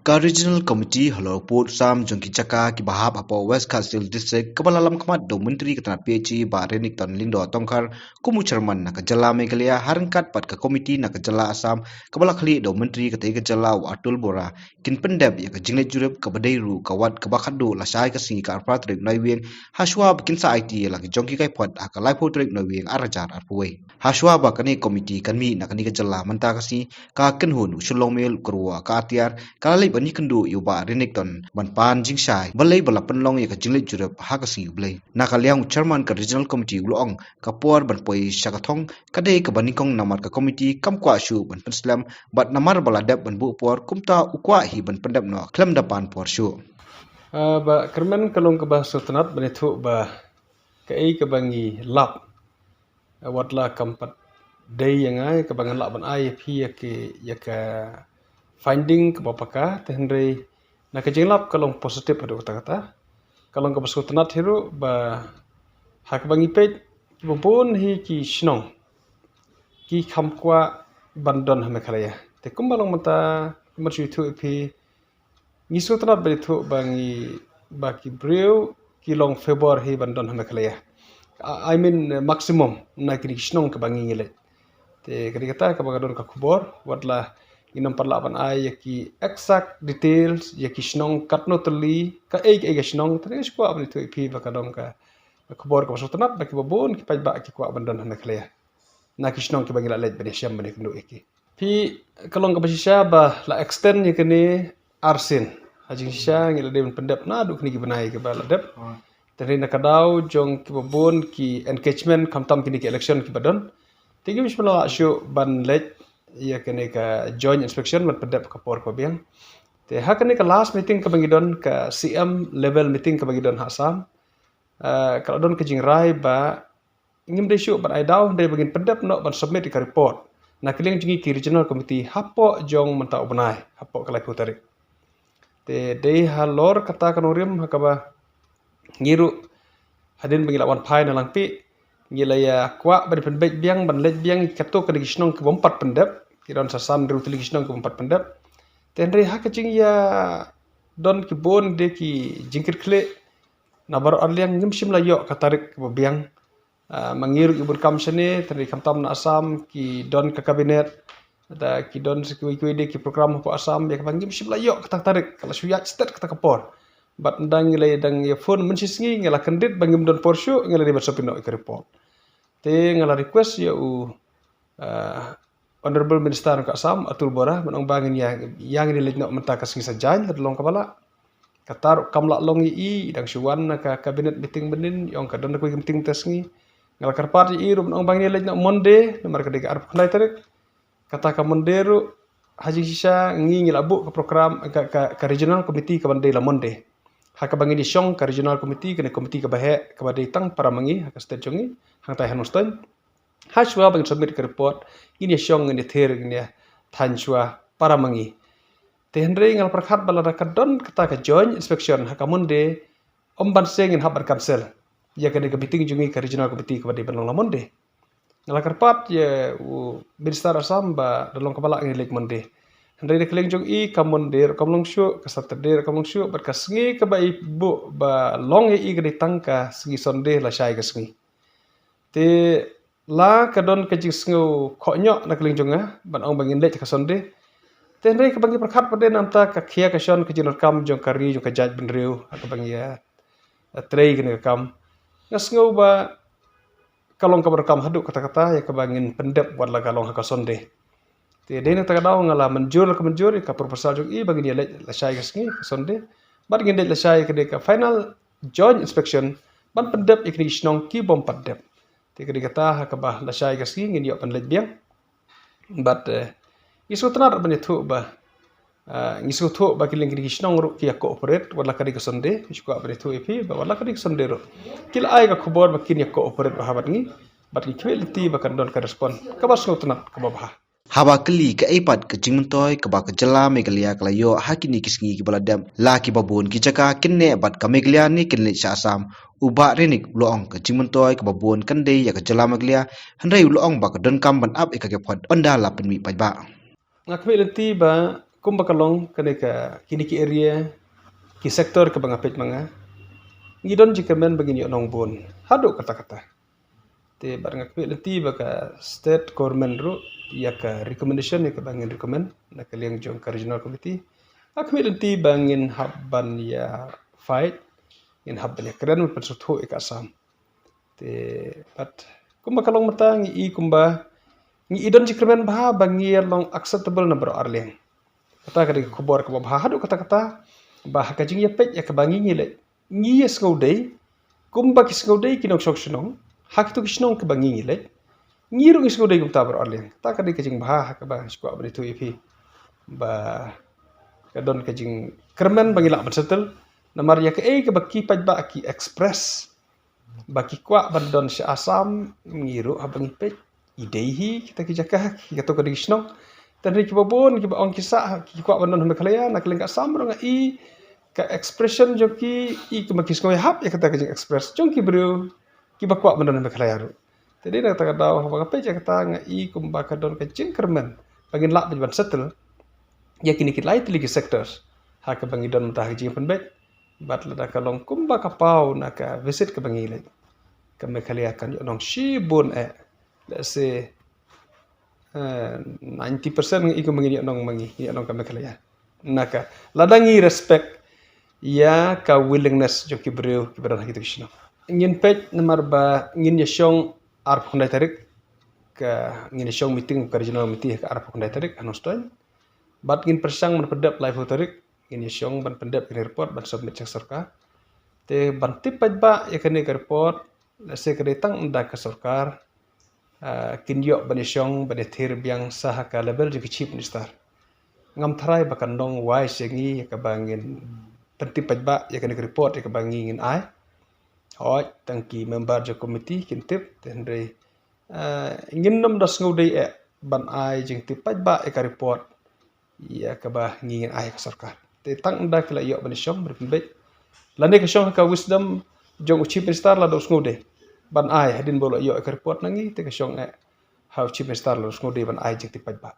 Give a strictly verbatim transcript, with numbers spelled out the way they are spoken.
Ka Regional Committee halor pud sam jong ki jaka kiba hap hapoh West Khasi Hills District, kaba la lamkhmat da u Myntri ka tnat P H E Bah Renikton Lyngdoh Tongkhar kum u Chairman na ka jylla Meghalaya, ha ryngkat bad ka komiti na ka jylla Assam kaba la khlieh da u Myntri katei ka jylla u Atul Bora, kin pyndep ïa ka jingleit jurip kaba dei ruh ka wat kaba khatduh lashai ka sngi ka arphew tarik Naiwieng, hashwa ba kin sa aiti ïa la ki jong ki kaiphod ha ka laiphew tarik Naiwieng arhajar arphew wei. Hashwa ba kane ka komiti kan mih na kane ka jylla mynta ka sngi, ka kynhun u Shyllong Mail u kyrwoh ka atiar ka la leit ban ïakynduh ïa u Bah Renikton ban pan jingshai balei ba la pynlong ïa ka jingleit jurip ha ka sngi U Blei. Na ka liang u Chairman ka Regional Committee u la ong ka por ban poi sha ka thong ka dei kaba nyngkong namar ka komiti kam kwah shuh ban pynslem, bad namar ba la dep ban buh por kumta u kwah hi ban pyndep noh khlem da pan por shuh. Ah, Bah Kyrmen, ka long kaba sngewtynnat ban ïathuh ba kaei kaba ngi lap, ah, wat la kam pat dei ïa nga ïa kaba ngan lah ban ai ïa phi ïa ki, ïa ka finding kaba paka, te hynrei na ka jinglap ka long positive haduh katta katta. Ka long kaba sngewtynnat hi ruh ba ha kaba ngi peit, kiba bun hi ki shnong ki kham kwah ban don ha Meghalaya. Te kumba long mynta, kumba shu ïathuh ïa phi, ngi sngewtynnat ban ïathuh ba ngi, ba ki briew ki long favour hi ban don ha Meghalaya. I, I mean, eh, maximum na kine ki shnong kaba ngi ngi leit. Te ka dei kata kaba ka don ka khubor, wat la ngim pat lah ban ai ïa ki exact details ïa ki shnong katno tylli, kaei kaei ka shnong, te ngi shu kwah ban ïathuh ïa phi ba ka don ka, ka khubor kaba sngewtynnat ba kiba bun ki paidbah ki kwah ban don ha Meghalaya na ki shnong kiba ngi la leit ban ïashem ban ïakynduh ïa ki. Phi, ka long kaba shisha ba la extend ïa kane arsien. Ha jingshisha ngi la dei ban pyndep naduh kine ki bnai kiba la dep. Te hynrei na ka daw jong kiba bun ki engagement khamtam kine ki election kiba don, te ngim shym la lah shuh ban leit ïa kane ka joint inspection ban pyndep ka por kaba biang. Te ha kane ka last meeting kaba ngi don, ka C M level meeting kaba ngi don ha Assam, ah, ka la don ka jingrai ba ngim dei shuh ban ai daw, hynrei ba ngin pyndep noh ban submit ïa ka report na ka liang jong ngi ki regional committee hapoh jong mynta u bnai, hapoh ka laiphew tarik. Te dei halor kata ka nongrim ha kaba ngi ruh hadien ba ngi la wan phai na Langpih, ngi la ïa kwah ban pynbeit biang, ban leit biang ïa kato kane ki shnong kibym pat pyndep, ki don sa san hynriew tylli ki shnong kibym pat pyndep. Te hynrei ha ka jingïadon ki bun de ki jingkitkhlieh na baroh arliang, ngim shym la ïoh ka tarik kaba biang. Ah, ma ngi ruh ki bun kam shane, te hynrei khamtam na Assam ki don ka cabinet, da ki don sa kiwei kiwei de ki program hapoh Assam, ïa kaba ngim shym la ïoh kata ka tarik, ka la shu ïaid stet kata ka por. Bad ynda ngi la dang ïa phone mynshisngi, ngi la kyndit ba ngim don por shuh, ngi la dei ban submit noh ïa ka report. Te nga la request ïa u, ah, Honourable Minister ka Assam, Atul Bora, ban ong ba ngin ïa, ïa ngin ïa leit noh mynta ka sngi Saitjaiñ, lada long kaba lah. Kata ruh kam lah long ïa i, i dang shu wan na ka cabinet meeting mynnin, i ong ka don da kawei ka meeting mynta ka sngi. Nga la kyrpad ïa i ruh ban ong ba ngin ïa leit noh Monday, namar ka dei ka arphew khyndai tarik. Kata ka Monday ruh, ha jingshisha ngi, ngi la buh ka program, ka, ka, ka regional committee kaban dei la Monday. Ha kaba ngin ïa shong ka regional committee, kane committee kaba heh, kaba dei tang para ma ngi, ha ka state jong ngi, hangtai ha Nongstoiñ. Hashwa ba ngin submit ka report, ngin ïa shong, ngin ïa thir, ngin ïa thaiñ shuwa para ma ngi. Te hynrei nga la pyrkhat ba lada ka don kata ka joint inspection ha ka Monday, ym banse ngin hap ban cancel ïa kane ka meeting jong ngi ka regional committee kaba dei ban long la Monday. Nga la kyrpad ïa u Minister Assam ba lada long kaba lah ngin leit Monday. Hynrei na ka liang jong i, ka Monday ruh kam long shuh, ka Saturday ruh kam long shuh, bad ka sngi kaba i buh ba long ïa i ka dei tang ka sngi Sunday lashai ka sngi. Te la ka don ka jingsngew khohñioh na ka liang jong nga ban ong ba ngin leit ka Sunday. Te hynrei kaba ngi pyrkhat pat de, namar ka khia ka shon ka jingdonkam jong ka ri jong ka jaitbynriew ha kaba ngi ïa, eh, trei kane ka kam. Nga sngew ba ka long kaba donkam haduh katta katta ïa kaba ngin pyndep wat la ka long ha ka Sunday. Te dei na kata ka daw nga la mynjur, la ka mynjur ïa ka proposal jong i ba ngin ïa leit lashai ka sngi ka Sunday. Bad ngin leit lashai ka dei ka final joint inspection ban pyndep ïa kine ki shnong kibym pat dep. Te ka dei kata ha kaba lashai ka sngi ngin ïoh ban leit biang. Bad, eh, ngi sngewtynnat ban ïathuh ba, eh, ngi sngewthuh ba ki liang kine ki shnong ruh ki ïa cooperate wat la ka dei ka Sunday. Ngi sngewthuh ban ïathuh ïa phi ba wat la ka dei ka Sunday ruh ki la ai ka khubor ba kin ïa cooperate bha bad ngi. Bad ngi khmih lynti ba kan don ka respond kaba sngewtynnat, kaba bha. Haba kylli kaei pat ka jingmyntoi kaba ka jylla Meghalaya ka la ïoh ha kine ki sngi kiba la dep, la kiba bun ki jaka kin neh bad ka Meghalaya ne kin leit sha Assam, u Bah Renik u la ong ka jingmyntoi kaba bun kan dei ïa ka jylla Meghalaya, hynrei u la ong ba ka donkam ban ap ïa ka kaiphod ynda la pynmih paidbah. Nga khmih lynti ba kumba ka long kane ka, kine ki area, ki sector kaba nga peit ma nga, ngi don jingkyrmen ba ngin ïoh nong bun haduh katta katta. Te bad nga khmih lynti ba ka state government ruh ïa ka recommendation ïa kaba ngin recommend na ka liang jong ka regional committee. Nga khmih lynti ba ngin hap ban ïa fight, ngin hap ban ïa kren ban pynsngewthuh ïa ka Assam. Te bad kumba ka long mynta ngi i kumba ngi i don jingkyrmen bha ba ngi ïa long acceptable na baroh arliang. Kata ka dei ka khubor kaba bha haduh katta katta ba ha ka jingïapeit ïa kaba ngi ngi leit, ngi ïa sngewdei kumba ki sngewdei ki nongshong shnong ha kito ki shnong kaba ngi ngi leit. Ngi ruh ngi sngewdei kumta baroh arliang. Kata ka dei ka jingbha ha kaba ngi kwah ban ïathuh ïa phi ba ka don ka jingkyrmen ba ngi lah ban settle. Namar ïa kaei kaba ki paidbah ki express ba ki kwah ban don sha Assam, ngi ruh haba ngi peit, i dei hi kita ki jaka, ki kato ka dei ki shnong. Te hynrei kiba bun kiba ong ki sah ki kwah ban don ha Meghalaya na ka liang ka Assam ruh nga i ka expression jong ki, i kumba ki sngewhap ïa kata ka jingexpress jong ki briew kiba kwah ban don ha Meghalaya ruh. Te dei na kata ka daw haba nga peit ïa kata nga i kumba ka don ka jingkyrmen ba ngin lah beit ban settle ïa kine ki lai tylli ki sectors ha kaba ngi don mynta ha ka jingpynbeit. Bad lada ka long kumba ka paw na ka visit kaba ngi leit, ka Meghalaya kan ïoh nong shibun eh. Let's say, eh, ninety percent ngi i kumba ngin ïoh nong ma ngi, ïoh nong ka Meghalaya. Na ka, lada ngi respect ïa ka willingness jong ki briew kiba don ha kito ki shnong. Ngin peit namar ba ngin ïa shong arphew khyndai tarik, ka ngin ïa shong meeting ka regional committee ka arphew khyndai tarik ha Nongstoiñ. Bad ngin pyrshang ban pyndep laiphew tarik, ngin ïa shong ban pyndep ïa ka report ban submit sha ka sorkar. Te ban tip paidbah ïa kane ka report, lehse ka dei tang ynda ka sorkar, ah, kin ïoh ban ïa shong ban ïa thir biang sa ha ka level jong ka Chief Minister. Ngam tharai ba kan long wise ïa ngi ïa kaba ngin pyntip paidbah ïa kane ka report ïa kaba ngi ngin ai. Hooid, tang ki member jong ka committee kin tip, te hynrei, ah, ngin nym da sngewdei eh ban ai jingtip paidbah ïa ka report ïa kaba ngi ngin ai ha ka sorkar. Te tang ynda ki la ïoh ban ïa shong ban pynbeit, lane ka shong ha ka wisdom jong u Chief Minister lada u sngewdei ban ai, hadien ba u la ïoh ïa ka report na ngi, te ka shong eh ha u Chief Minister lada u sngewdei ban ai jingtip paidbah.